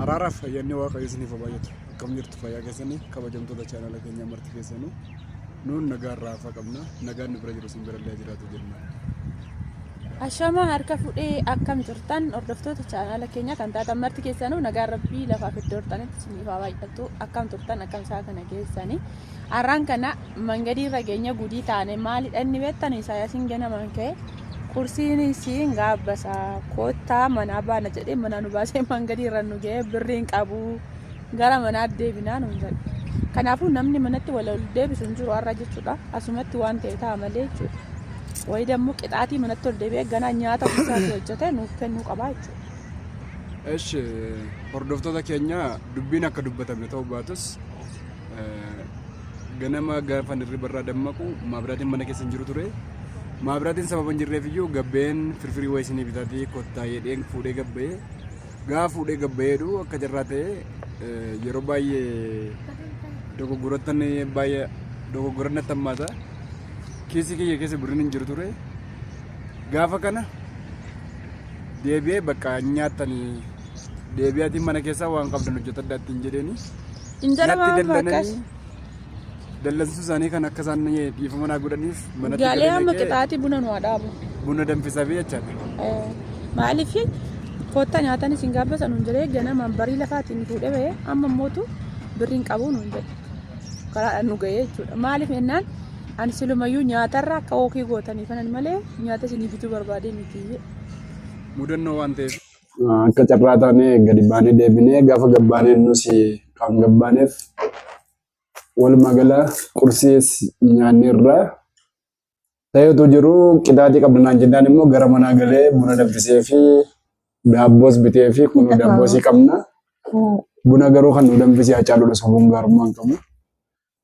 Araaraaf ayyaanni Waaqayyo isiniif haa baay'atu. Akkam jirtu fayyaa keessanii kabajamtoota chaanala keenyaa marti keessanuu nuun nagaa irraa hafaa qabna. Nagaan nu bira jiru isin birallee haa jiraatu jenna. Ashamaa harka fudhee akkam jirtan hordoftoota chaanaala keenyaa kan taatan marti keessanuu nagaan rabbii lafaaf iddoo jirtanitti isiniif haa baay'atu. Akkam turtan akkam isaa kana keessanii. Har'aan kana mangadii irra geenya gudii taane maalidha inni beektan Isaayaasiin ganamaan ka'e qursiin isiin gaabbasa koottaa manaa baana jedhee manaa nu baasee mangadii irra nu ga'ee birriin qabu gara manaa deebinaa nuun jedhe. Kanaafuu namni manatti wal ol deebisu hin jiru har'a jechuudha. Asumatti waan ta'e ta'a malee jechuudha. Wayii dammoo qixaatii manatti ol deebi'ee ganaa nyaata ofiisaatii hojjetee nuuf kennuu qabaa jechuudha. Esh hordoftoota keenya dubbiin akka dubbatame ta'uu baatus ganama gaafa hirriba irraa dammaqu maabiraatiin mana keessa hin jiru ture. Maabiraatiin sababa hin jirreef iyyuu gabbeen firfirii wayii isinii bitaatii kottaa jedheen fuudhee gabbee gaafa fuudhee gabbeedhu akka carraa ta'e yeroo baay'ee dogoggorattan baay'ee dogoggoran natti hammaata. Kiisii kiyya keessa birriin hin jiru ture. Gaafa kana deebi'ee bakka nyaattanii deebi'aatiin mana keessaa waan qabdan hojjetadhaa ittiin jedheeni. Injala Natti maal akkas? dallananii dallansuu isaanii kan akka isaan dhiifama naa godhaniif manatti Galee galee amma naqee qixaatii buna nu haa dhaabu. buna danfisaa fi jechaadha. Maaliif kottaa nyaatan isin gaabbasa nuun jedhee ganamaan barii lafaatiin fuudhee bahee amma immootu birriin qabu nuun jedhe. Karaadhaan nu ga'ee jechuudha. Maaliif jennaan ani silumayyuu nyaatarra akka ookii gootanii kanan malee nyaata isinii bituu barbaadee miti. Mudannoo waan ta'eef. Akka carraa taanee gadi baanee deebinee gaafa gabbaanee nus kan gabbaaneef walumaa gala qursiis nyaanneerra ta'ee utuu jiru qixaaxii qabna naan jennaan immoo gara manaa galee buna danfisee fi daabboos bitee fi kun daabboosii qabna. Buna garuu kan nu danfisee Hacaaluudha sobuun gaarummaa hin qabu.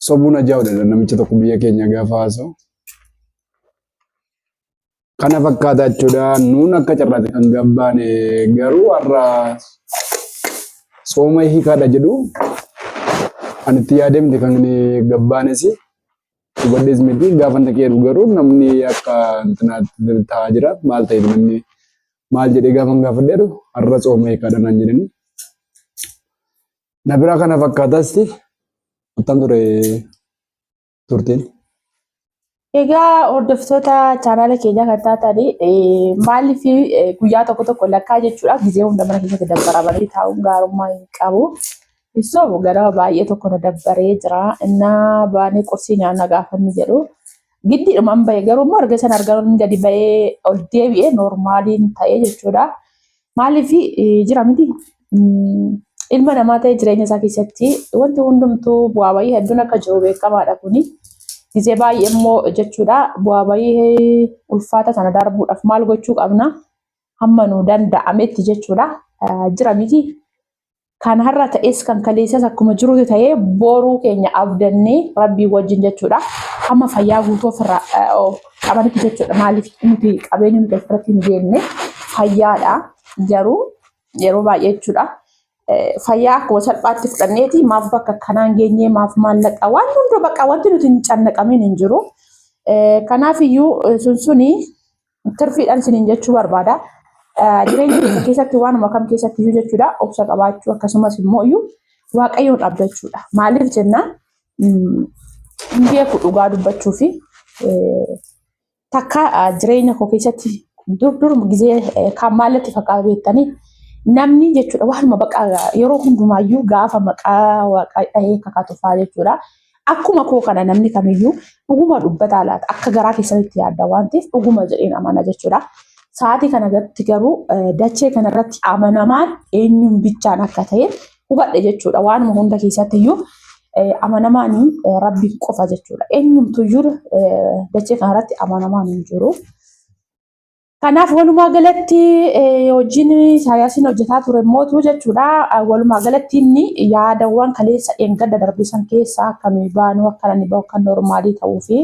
Sobuun ajaa'udha namicha tokko biyya keenya gaafa haasa'u. Kana fakkaata jechuudha. Nuun akka carraati kan gabbaane garuu har'a sooma hiikaadha jedhu ani itti yaadee miti kan gabbaanes hubadhees miti gaafa dhaqee garuu namni akka intinaatti taa'aa jira maal ta'eef namni maal jedhee gaafa gaafadheeru har'a sooma hiikaadha naan jedhani. Na biraa kana fakkaatas attam ture turtiin. Egaa hordoftoota chaanaala keenyaa kan taatan maaliif guyyaa tokko tokko lakkaa jechuudha gizee hunda mana keessatti dabbaramanii taa'uun gaarummaa hin qabu. Isoobu ganama baay'ee tokko na dabbaree jira. Innaa baanee qursii nyaanna gaafa inni jedhu giddiidhumaan bahe garuu immoo erga sana argamuun gadi bahee ol deebi'ee noormaaliin ta'ee jechuudha. Maaliif jira miti ilma namaa ta'e jireenya isaa keessatti wanti hundumtuu bu'aa bayii hedduun akka jiru beekamaadha kuni. Gizee baay'ee immoo jechuudha bu'aa bayii ulfaata sana darbuudhaaf maal gochuu qabna hamma nu danda'ametti jechuudha jira miti. Kan har'a ta'es kan kaleessas akkuma jirutti ta'ee boruu keenya abdannee rabbii wajjin jechuudha. Hamma fayyaa guutuu ofirraa qabanitti jechuudha. Maaliif nuti qabeenya nuti ofirratti hin deemne fayyaadha. Garuu yeroo baay'ee jechuudha. Fayyaa akkuma salphaatti fudhanneeti maaf bakka kanaan geenyee maaf maallaqa waan hunda bakka wanti nuti hin cannaqamin hin jiru. Kanaaf iyyuu sun suni tirfiidhaan isiniin jechuu barbaada. Jireenya keenya keessatti waanuma kam keessatti iyyuu jechuudha obsa qabaachuu akkasumas immoo iyyuu waaqayyoon abdachuudha. Maaliif jennaan hin beeku dhugaa dubbachuu fi takka jireenya koo keessatti dur dur gizee kan maallatti fakkaata beektanii namni jechuudha waanuma baqa yeroo hundumaayyuu gaafa maqaa waaqaa dhahee kakatu fa'aa jechuudha. Akkuma koo kana namni kamiyyuu dhuguma dubbataa laata akka garaa keessanitti yaadda waan ta'eef dhuguma jedheen amana jechuudha. Sa'aatii kana irratti garuu dachee kana irratti amanamaan eenyuun bichaan akka ta'e hubadhe jechuudha. Waanuma hunda keessatti iyyuu amanamaan rabbi qofa jechuudha. Eenyumtuyyuu dachee kana irratti amanamaan hin jiru. Kanaaf walumaa galatti hojiin Isaayyaasiin hojjetaa ture mootu jechuudha. Walumaa galatti inni yaadawwan kaleessa dheengadda darbe san keessaa akka nuyi baanu akka namni bahu akka noormaalii ta'uu fi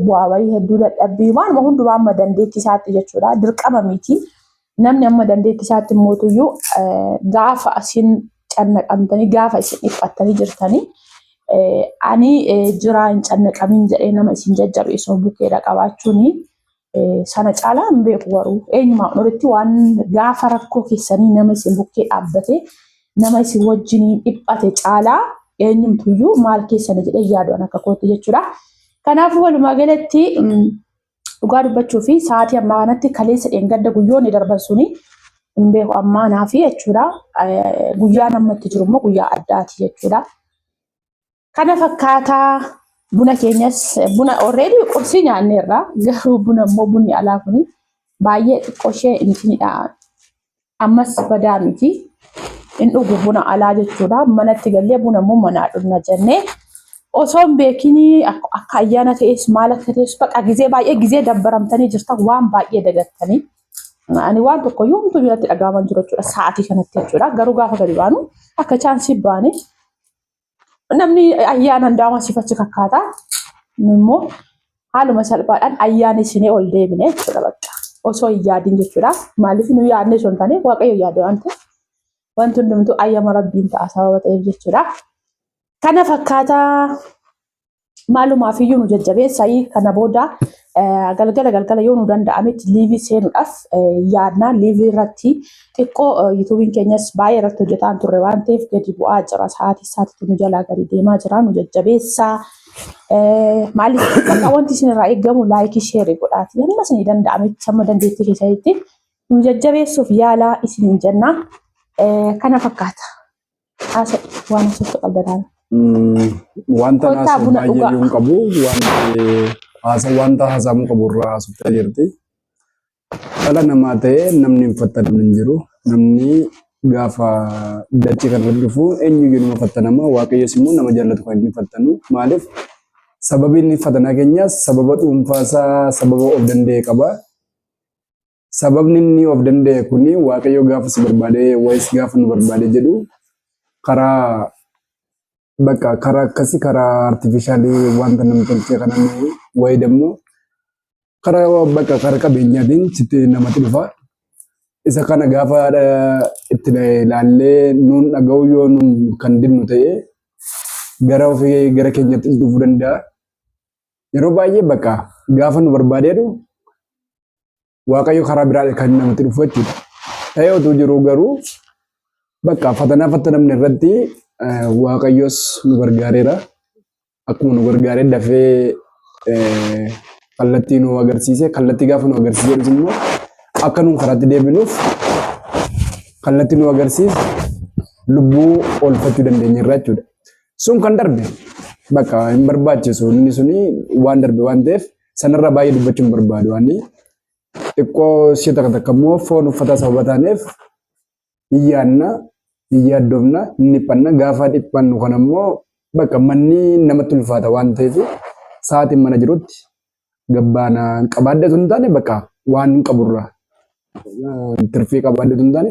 bu'aa bahii hedduu dadhabbii waanuma hundumaa amma dandeettii isaatti jechuudha. Dirqama miti. Namni amma dandeettii isaatti mootuyyuu gaafa isin cannaqamtanii gaafa isin dhiphattanii jirtanii ani jiraa hin cannaqamin jedhee nama isin jajjabeessu bukkeedha qabaachuuni. Sana caalaa hin beeku garuu eenyumaa olitti waan gaafa rakkoo keessanii nama isin bukkee dhaabbate nama isin wajjin dhiphate caalaa eenyumtuyyuu maal keessana jedhee yaadu akka kootti jechuudha. Kanaafuu walumaa galatti dhugaa dubbachuu fi sa'aatii ammaa kanatti kaleessa dheengadda guyyoonni darban suni hin beeku ammaa naafi jechuudha. Guyyaan amma itti jiru immoo guyyaa addaati jechuudha. Kana fakkaataa buna keenyas buna already qursii nyaanneerra garuu buna immoo bunni alaa kuni baay'ee xiqqoo ishee intinidha. Ammas badaa miti. Hin dhugu buna alaa jechuudha. Manatti gallee buna immoo manaa dhugna jennee osoo hin beekin akka ayyaana ta'es maal akka ta'es baqa gizee baay'ee gizee dabbaramtanii jirtan waan baay'ee dagattanii. Ani waan tokko yoomtuu biratti dhaga'aman jiru jechuudha sa'aatii kanatti jechuudha. Garuu gaafa gadi baanu akka chaansii baane namni ayyaana hundaa asiif achi kakkaata. Nu immoo haaluma salphaadhaan ayyaana isinee ol deebine jechuudha bakka. Osoo hin yaadin jechuudha. Maaliif nu yaadne osoo hin taane Waaqayyo yaade waan ta'eef wanti hundumtuu ayyama Rabbiin ta'a sababa ta'eef jechuudha. Kana fakkaataa maalumaaf iyyuu nu jajjabeessayii kana booda galgala galgala yoo nu danda'ametti liivii seenuudhaaf yaadna. Liivii irratti xiqqoo yuutuubiin keenyas baay'ee irratti hojjetaa hin turre waan ta'eef gadi bu'aa jira. Sa'aatii isaatiitu nu jalaa gadi deemaa jira. Nu jajjabeessaa. Maaliif bakka wanti isin irraa eegamu laayikii sheerii godhaati. Hamma isin danda'ametti hamma dandeettii keessanitti nu jajjabeessuuf yaalaa isiniin jenna. Kana fakkaata. Haasa'e waan haasoftu qabda taana. Wanta Kottaa naasuu buna baay'ee dhugaa. iyyuu hin qabu. Wanta haasamuu qabu irraa haasoftee jirti. Dhala namaa ta'ee namni hin fattanamne hin jiru. Namni gaafa dachee kanarra dhufu eenyuyyuu nama fattanama. Waaqayyos immoo nama jaallatu kan inni fattanu. Maaliif? Sababi inni fatanaa keenyaas sababa dhuunfaasaa sababa of danda'e qaba. Sababni inni of danda'e kuni Waaqayyo gaafa si barbaade wayis gaafa nu barbaade jedhu karaa bakka karaa akkasii karaa artifishaalii wanta namtolchee kanan wayi dammoo karaa bakka karaa qabeenyaatiin sitti namatti dhufa. Isa kana gaafa itti ilaallee nuun dhaga'u yoo nuun kan dinnu ta'e gara ofii gara keenyatti dhufuu danda'a. Yeroo baay'ee bakka gaafa nu barbaadeedhu Waaqayyo karaa biraa kan namatti dhufu jechuudha. Ta'ee utuu jiruu garuu bakka fatanaa fattanamne irratti Waaqayyos nu gargaareera. Akkuma nu gargaaree dafee kallattii nu agarsiise kallattii gaafa nu agarsiise immoo akka nuun karaatti deebinuuf kallattii nu agarsiise lubbuu oolfachuu dandeenyeerra jechuudha. Sun kan darbe bakka hin barbaachisu inni suni waan darbe waan ta'eef sanarra baay'ee dubbachuu hin barbaadu. Ani xiqqoo ishee takka takka immoo foon uffataa sababa taaneef hin yaadna, hin yaaddofna, hin dhiphanna. Gaafa dhiphannu kana immoo bakka manni namatti ulfaata waan ta'eef sa'aatiin mana jirutti gabbaana qabaadde hin taane bakka waan qaburraa tirfii qabaadde hin taane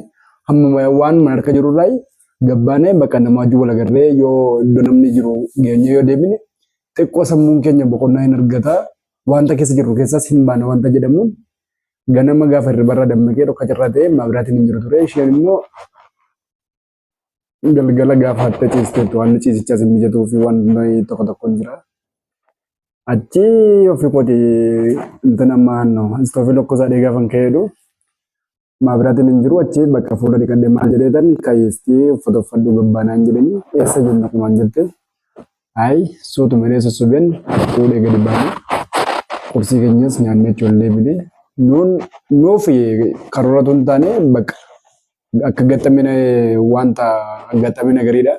hamma waan mana harka jirurraa gabbaanee bakka namaa wajjin wal agarree yoo iddoo namni jiru geenye yoo deebine xiqqoo sammuun keenya boqonnaa hin argata. Wanta keessa jirru keessaas hin baana wanta jedhamuun ganama gaafa hirribarraa dammaqee dhokka cirraa ta'e maabiraatiin hin jiru ture. Isheen immoo galgala gaafa hattee ciisteettu waan ciisichaas hin mijatuu fi waan tokko tokko hin jira. Achi ofii kooti intin amma hanno istoofii lokkosaa dhee gaafa hin ka'eedhu maabiraatiin hin jiru achi bakka fuula dhiqadhee maal jedheetan kayyeestii uffata uffadhu gabbaanaan jedhanii eessa jenna kumaan jette. Ayi suutuma jedhee sossobeen fuudhee gadi baane qursii keenyas nyaannee achi ol deebine nuun nuuf karooratu hin taane bakka akka gaxamina wanta gaxamina gariidha.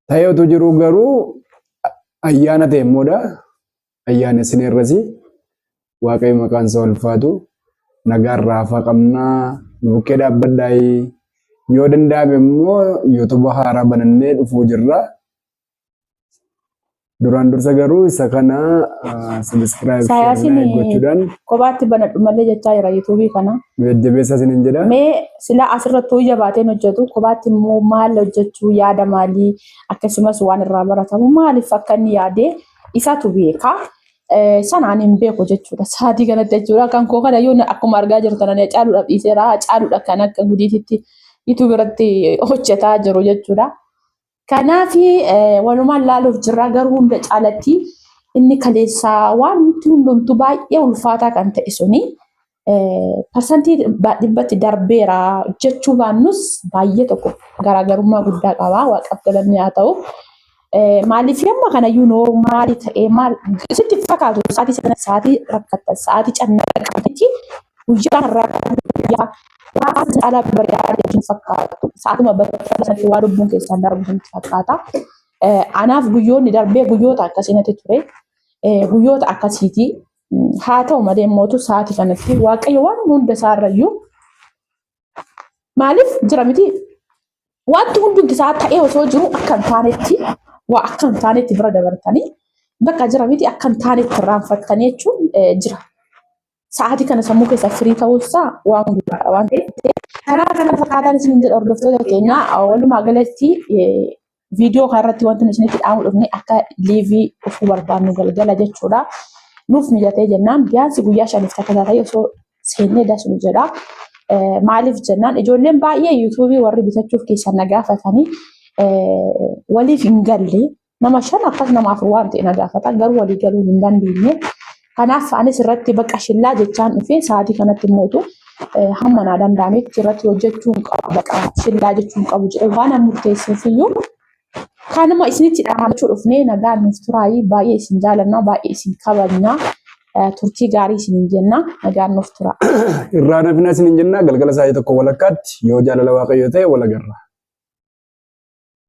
Ta'ee otoo jiruu garuu ayyaana ta'e immoodha. Ayyaana isineerrasi Waaqayyo maqaan isaa ulfaatu nagaarraa hafaa qabnaa nu bukkee dhaabbadhaayi yoo danda'ame immoo yuutuuba haaraa banannee dhufuu jirra. Duraan dursa garuu isa kana sabiskiraayib sheer Saayaasiin laayik gochuudhaan kophaatti banadhu malee jechaa jira yuutuubii kana. nu jajjabeessaa isiniin jedha. Mee silaa asirratti jabaateen hojjetu kophaatti immoo maal hojjechuu yaada maalii akkasumas waan irraa baratamu maaliif akka inni yaade isatu beeka. Sanaan hin beeku jechuudha. Sa'aatii kanatti jechuudha. Kan koo kana yoo akkuma argaa jirtan ani caaluudhaaf dhiiseera. Caaluudha kan akka gudiititti YouTube irratti hojjetaa jiru jechuudha. Kanaaf walumaan laaluuf jirra garuu hunda caalatti Inni kaleessaa wanti hundumtuu baay'ee ulfaataa kan ta'e suni parsantii dhibbatti darbeera jechuu baannus baay'ee tokko garaagarummaa guddaa qaba. Waaqaaf galanni haa ta'u. Maaliif amma kanayyuu noormaalii ta'ee maal sitti fakkaatu sa'aatii sana sa'aatii rakkattan sa'aatii cannaqamtetti guyyaa irraa guyyaa waan caalaa bareedaa jechuun fakkaatu sa'aatuma battala sanatti waa lubbuun keessaan darbu sitti fakkaata. Anaaf guyyoonni darbee guyyoota akkasii natti ture. Guyyoota akkasiiti. Haa ta'u malee mootu sa'aatii kanatti Waaqayyo waan hunda isaarrayyuu maaliif jira miti wanti hundumti isaa ta'ee osoo jiru akka hin taanetti waa akka hin taanetti bira dabartanii bakka jira miti akka hin taanetti irraanfattanii jechuun jira. Sa'aatii kana sammuu keessaa firii ta'uunsaa waan guddaadha waan ta'eef. Karaa kana fakkaataan isin jedha hordoftoota keenya walumaa galatti viidiyoo kanarratti wanti nuti isinitti dhaamu dhufne akka liivii dhufuu barbaannu galgala jechuudha. Nuuf mijatee jennaan biyaansi guyyaa shaniif takka osoo seennee dasnu jedha. Maaliif jennaan ijoolleen baay'ee yuutuubii warri bitachuuf keessan na gaafatanii waliif hin galle nama shan akkas nama afur waan ta'e na gaafatan garuu walii galuu hin dandeenye. Kanaaf anis irratti bakka shillaa jechaan dhufee sa'aatii kanatti mootu hamma naa danda'ametti irratti hojjechuu hin qabu bakka shillaa jechuu hin qabu jedhee waan an murteesseef iyyuu kanuma isinitti dhaamachuu dhufnee nagaan nuuf turaayii baay'ee isin jaalannaa baay'ee isin kabajnaa turtii gaarii isiniin jenna nagaan nuuf turaa. Irraa nafina isiniin jenna galgala sa'aatii 1 walakkaatti yoo jaalala Waaqayyoo ta'e wal agarra.